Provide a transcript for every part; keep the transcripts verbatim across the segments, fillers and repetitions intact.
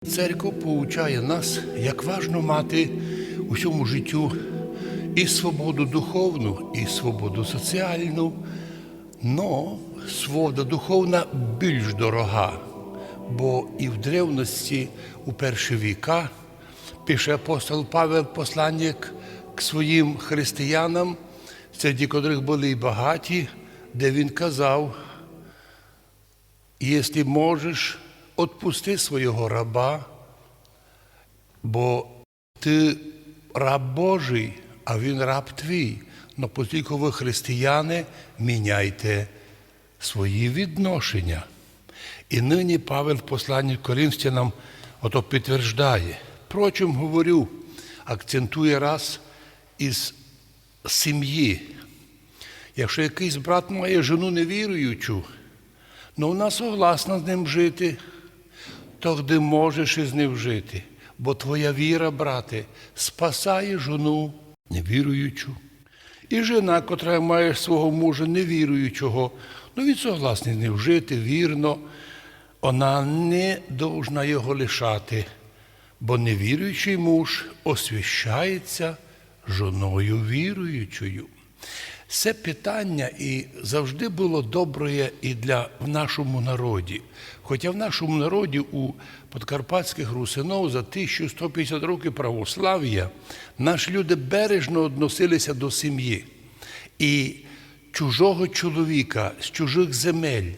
Церква поучає нас, як важно мати у сьому життю і свободу духовну, і свободу соціалну. Но свобода духовна більш дорога, бо і в древности, у перші віка, пише апостол Павел, посланник к своїм християнам, серед котрых были і багаті, де він казав: «Если можеш, отпусти свого раба, бо ты раб Божий, а він раб твій. Но поскілько вы християни, міняйте свої відношення». І нині Павел в посланні Коринфянам ото підтверждає. Впрочем, говорю, акцентує раз, із сім'ї. Якщо якыйсь брат має жону невіруючу, но вона согласна з ним жити, тогды можеш із ним жити, бо твоя віра, брате, спасає жону невіруючу. І жона, котра має свого мужа невіруючого, но він согласний з ним жити вірно, вона не должна його лишати, бо невіруючий муж освящається жоною віруючою. Се питання і завжди было доброє і для, в нашому народі. Хотя в нашому народі у подкарпатськых русинов за тисячу сто пятдесят років православія наші люди бережно односили ся до сім'ї. І чужого чоловіка з чужых земель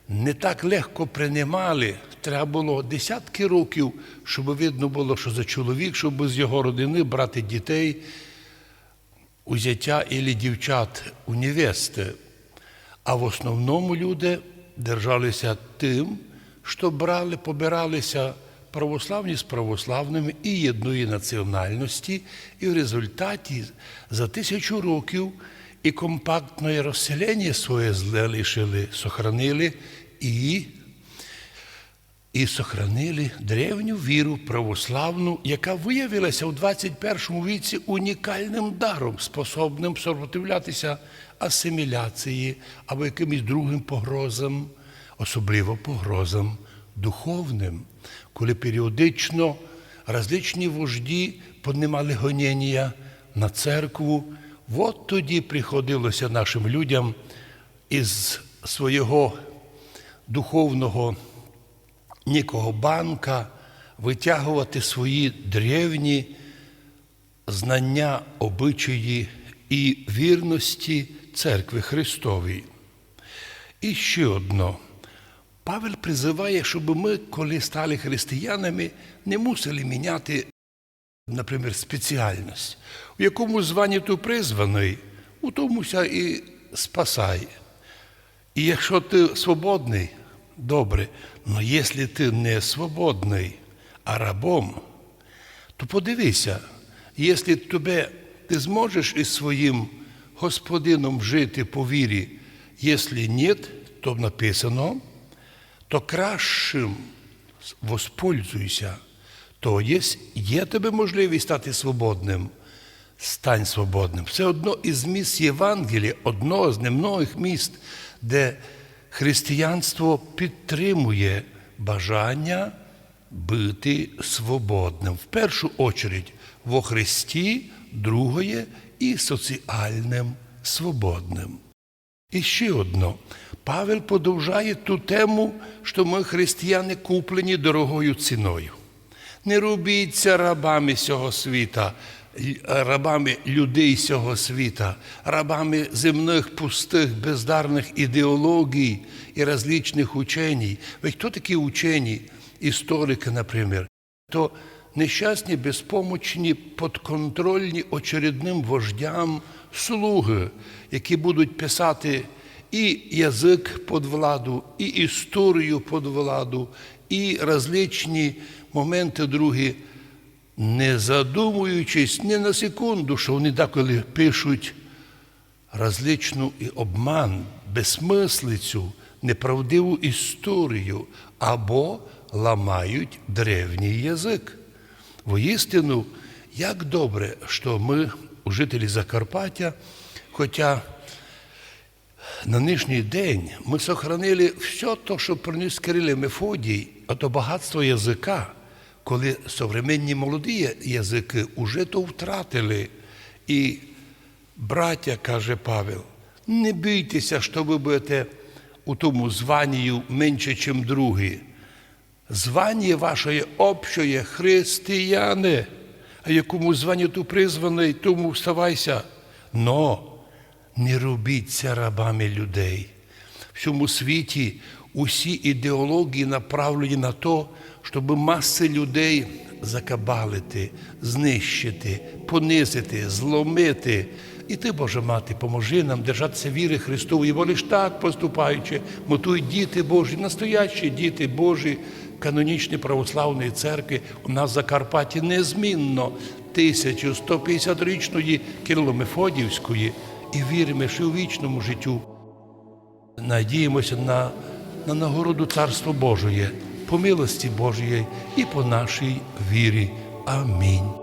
не так легко принимали. Треба было десятки років, щоб видно было, що за чоловік, щоб з його родины брати дітей у зятя или дівчат у невесты. А в основному люди держали ся тым, што брали, побирали ся православні з православными і єдної національности, і в результаті за тисячу років і компактноє розселеня своє залишили, сохранили і, і сохранили древню віру православну, яка выявила ся у двадцять першому віці унікалным даром, способным сопротивляти ся асиміляції або якымось другым погрозам, особливо погрозам духовным, коли періодично различні вожді поднимали гоненія на церкву. Вот тоді приходило ся нашым людям із свого духовного некого банка вытяговати свої древні знання, обычаї і вірности Церкви Христовій. І ще одно. Павел призыває, щоб мы, коли стали християнами, не мусили міняти, наприклад, спеціальность. У якому званні ты призваный, у тому ся і спасай. І якщо ты свободный, добре. Но якщо ты не свободный, а рабом, то подиви ся, якщо тебе, ты зможеш із своїм господином жити по вірі, якщо ні, то написано, то кращым воспользуйся. То єсть, є тебе можливість стати свободным, стань свободным. Се одно із місць Євангелія, одно з немногых місць, де християнство підтримує бажання быти свободным. В першу очередь во Христі, другоє і соціалным свободным. І ще одно. Павел продовжає ту тему, што мы, християни, куплені дорогою ціною. Не робіть ся рабами сього світа, л-, рабами людей сього світа, рабами земных, пустых, бездарных ідеологій і различных ученій. Ведь хто такі учені? Історикы, наприклад. То нещасні, безпомочні, подконтрольні очередным вождям слугы, які будуть писати і язык під владу, і історію під владу, і различні моменты другі, не задумуючись ні на секунду, што вони деколи пишуть различну і обман, безсмыслицю, неправдиву історію або ламають древній язык. Воістину, як добре, што мы, у жителі Закарпаття, хотя на нынішній день мы сохранили всьо то, што приніс Кирил і Мефодій, а то багатство языка, Коли современні молоді я- языки уже то втратили. І, братя, каже Павел, не бійте ся, што вы будете у тому званію менше, чим другі. Званіє ваше є общоє, християне. А якому званію ты призваный, тому вставай ся. Но не робіть ся рабами людей. В сьому світі усі ідеології направлені на то, щоб масы людей закабалити, знищити, понизити, зломити. І ты, Божа Мати, поможи нам держати ся віры Христової, бо лиш так поступаючи, мы туй діти Божі, настоящі діти Божі, канонічної православної церкви у нас в Закарпатті незмінно тисяча сто пятдесят річної Кирило-Мефодіївської і віриме, што у вічному життю. Надієме ся на, на нагороду Царства Божоє, по милости Божоєй і по нашій вірі. Амінь.